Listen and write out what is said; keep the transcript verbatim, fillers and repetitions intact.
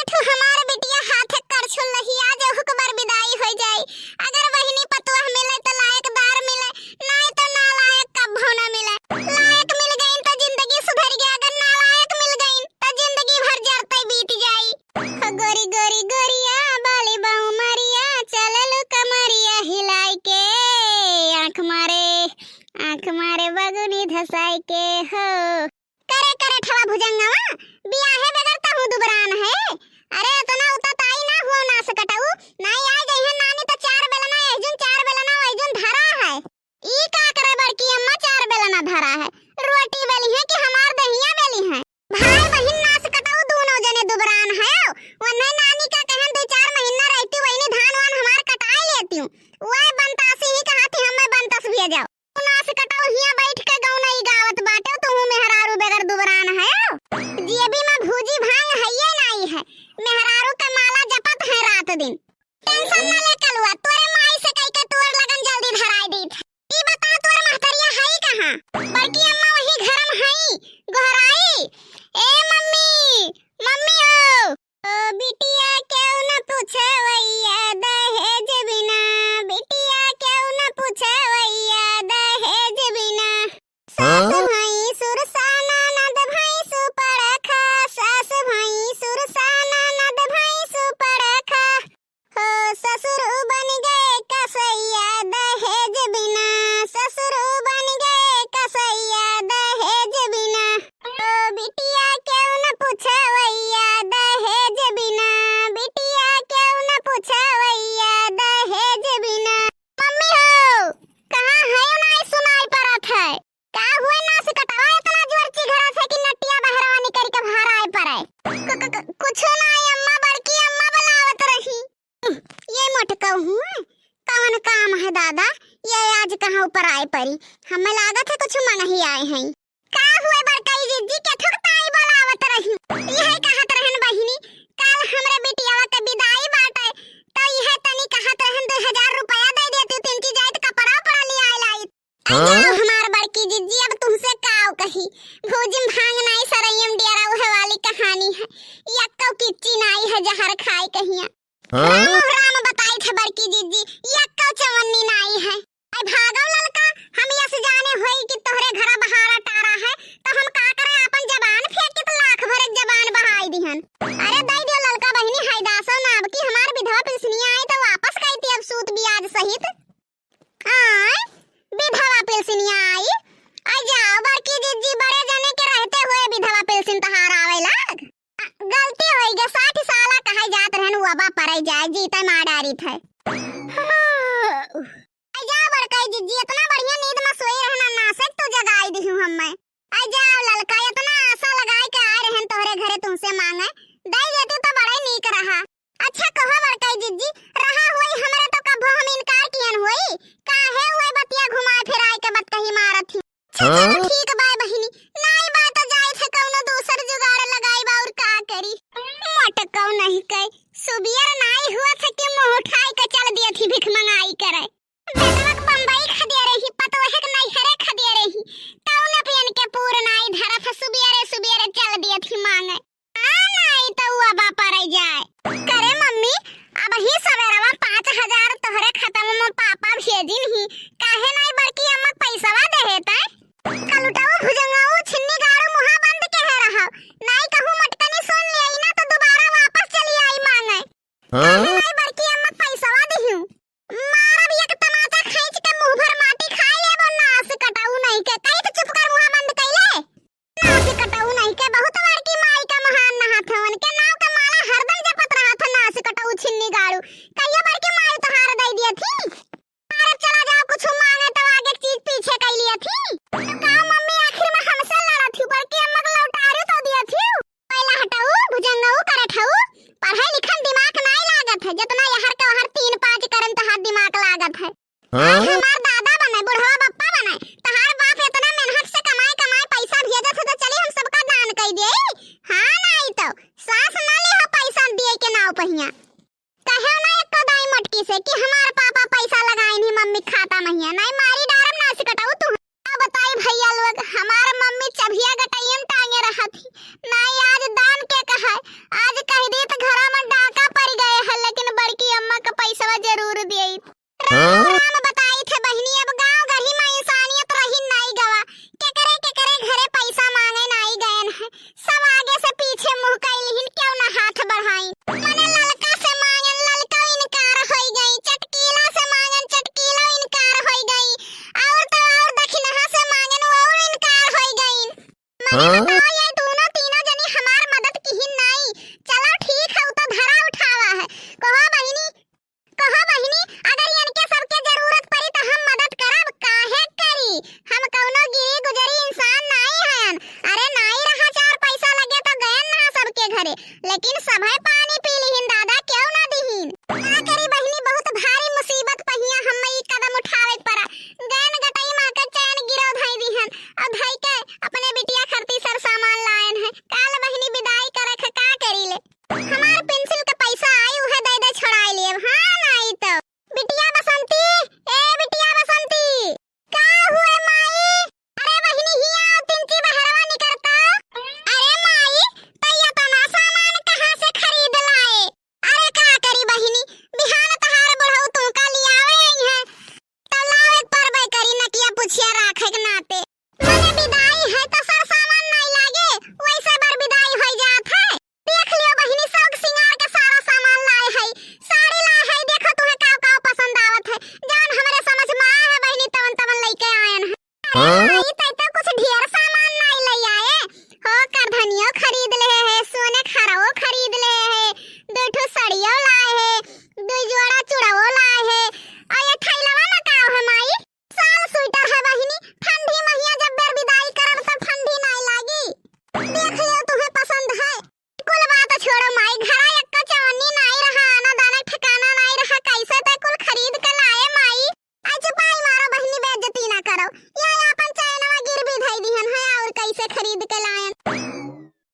ठू हमार बिटिया हाथ करछुल रही, आज ओहुक बर विदाई होइ जाई। अगर बहिनी पतोह मिले त लायकदार मिले, नाई त नालायक कब्भो न मिले। लायक मिल गईन त जिंदगी सुधर गया, अगर नालायक मिल गईन त जिंदगी भर जरते बीत जाई। हो गोरी गोरी गोरिया, बाली बाऊ मरिया, चललू कमरिया हिलाई के, आँख मारे, आँख मारे बगुनी धसाई के हो। करे करे ठवा भुजंगवा, बियाहे बगैर तहूँ दुबरान है। अरे एतना उतताई ना हुआ नास कटऊ, नाई आ जइहैं नानी त चार बेलना एहजुन चार बेलना ओहजुन धरा है। ई का करे बड़की अम्मा चार बेलना धरा है, रोटी बेली है कि हमार दहिया बेली है? भाई बहिन नास कटऊ दूनो जने दुबरान है, वन्ने नानी का कहन दू चार महीना रहती वहिनी धान वान हमार कटाई लेती हूँ, वह बनतासी ही कहा थी हमें बनतस भेजाओ। नास कटऊ हियाँ बैठ के गौनई गावत बाटे, तुहू मेहरारू बेगर दुबरान है। जेबी में भूजी भांग हइये नाई है, मेहरारू के माला जपत है रात दिन। टेंशन ना ले कलुआ, तोरे माई से कह के तोर लगन जल्दी धराई दीत। ई बता तोर महतरिया हई कहाँ? बड़की अम्मा वही घर में हई, गोहराई। ए मम्मी, मम्मी ओ। ओ बिटिया केहू न पूछवैया दहेज बिना, बिटिया केहू न पूछवैया दहेज बिना। सास हाँ? भई सुरसा ननद भई सुपरखा, सास भई सुरसा ननद भई सुपरखा। हो ससुर बन गए कसैया दहेज बिना, ससुर बन गए कसैया दहेज बिना। ओ बिटिया केहू न पूछवैया दहेज बिना, बिटिया केहू न पूछवैया दहेज बिना। मम्मी हो, कहाँ है? नाई सुनाई पड़त है। का हुए नास कटवा एतना जोर चिघरत है कि नटिया बहरवा निकल के भराए पड़े? कु-, कु-, कु-, कुछो नाई अम्मा, बड़की अम्मा बुलावत रही। ये मोटकऊ हुए, कवन काम है दादा, ये आज कहाँ ऊपर आए परी? हमें लागत है कुछ मंगही आए हैं। का हुए बड़कई जिज्जी, के थुक ताई बोलावत रही? यह कहत रहन बहिनी, काल हमरे बिटियावा के विदाई बाटे, तो यह तनी कहत रहन दो हजार रुपया दे देती, तिनकी जाइत कपड़ा उपड़ा ले आए लाई। हाँ? अयो हमार बड़की जिज्जी, अब तुमसे काव कही, भूजिम भांग नाई सरैयम डियरा उहे वाली कहानी है, यक्को किच्ची नाई है जहर खाए कहिया। हाँ? राम राम बताई थे बड़की जिज्जी, यक्को चवन्नी नाई है। आई भागो ललका, हम यस जाने होई कि तोहरे घरा बहारा टारा है, तो हम का करे आपन जबान फेंक के तो लाख भर एक जबान बहाई दिहन। अरे दई दियो ललका बहिनी, हाय दासो नाव की हमार विधवा पिलसिनिया आई तो वापस कई ती अब सूद बियाज सहित। आय, विधवा पिलसिनिया आई। आई जाओ बड़की जिज्जी, बड़े जने के रहते हुए विधवा पिलसिन तहार आवे लाग। गलती होई गे, साठ साला कहे जात रहन, उ अबा परे जाए, जीते मार डारी थे। आई जा बड़कई जिज्जी, इतना बढ़िया नींद में सोई रहना, नासेक तू जगाई दिहू हम्मे। आई जा ललका, इतना आशा लगाए के आए रहन तोहरे घरे तुमसे मांगे, दई देती तो बड़े नीक रहा। अच्छा कहो बड़कई जिज्जी, रहा होई हमरे तो कभो हम इनकार कियन होई, काहे हुए बतिया घुमाए फिराए के बतकही मारत ही। अच्छा, चलो हाँ? ठीक बाय बहिनी, नाई बाय तो जाई थे कौनो दूसर जुगाड़ लगाई बा और का करी। मोटकऊ नहीं कई, सुबियर नाई हुआ थे कि मुंह उठाई के चल दिए थी भिख मंगाई करे। बेटवा के बम्बई खदिया रही, पतोहे के नैहरे खदिया रही, तौने पियन के पूर नाई धरत सुबियरे सुबियरे चल दिए थी मांगे। आ नाई त उ अबा परै जाए। करे मम्मी, अबही सबेरवा पाँच हजार तोहरे खतवा में पापा भेजिन ही, काहे नाई बड़की अम्मा क पैसवा देहे तै? कलुटऊ भुजंगऊ छिन्नी गाड़ू मुहा बंद केहे रहव, नाई कहूँ मटकनी सुन लेई ना त दुबारा वापस चली आई मांगे। हाँ? काहे नाई बड़की अम्मा क पैसवा दिहू? मारब एक तमाचा खींच के मुंह भर माटी खाई लेबो, नास कटाऊ नहीं के। कही तो चुप कर, मुंह बंद कइले। नास कटाऊ नहीं के, बहुत बड़की माई का महान नहात हवन के नाव का माला हरदम जपत रहत ह, नास कटाऊ छिन्नी गाड़ू। कहियो बड़की माई तोहार दई दिया थी। मारब चला जाओ, कुछ मांगे तो आगे चीज पीछे कई लिया थी। तो का मम्मी आखिर में हमसे लड़ा थी, बड़की अम्मा के लौटारू तो दिया थी। पहला हटाऊ, भुजंगऊ करत हऊ, पढ़ाई लिखन दिमाग नाई लागत है, जितना यहर के वहर तीन पाँच करन तहार दिमाग लागत है। हाँ? आज हमार दादा बने, बुढ़वा बप्पा बने, तहार बाप इतना मेहनत से कमाए कमाए पैसा भेजत है तो चली हम सबका दान कई दे। हाँ नाई तो सास ना ली हो पैसा दिए के नाव पहिया। कहे ना एको दाई मोटकी से कि हमार पापा पैसा लगाइन ही मम्मी खाता महिया, नाई मारी डारम नास कटाऊ तू। का बताई भैया लोग, हमार मम्मी चभिया गटैयन टांगे रहत ही, नाई आज दान के कहे, आज कह दी त घरा सभे पानी पी लिहिन दादा,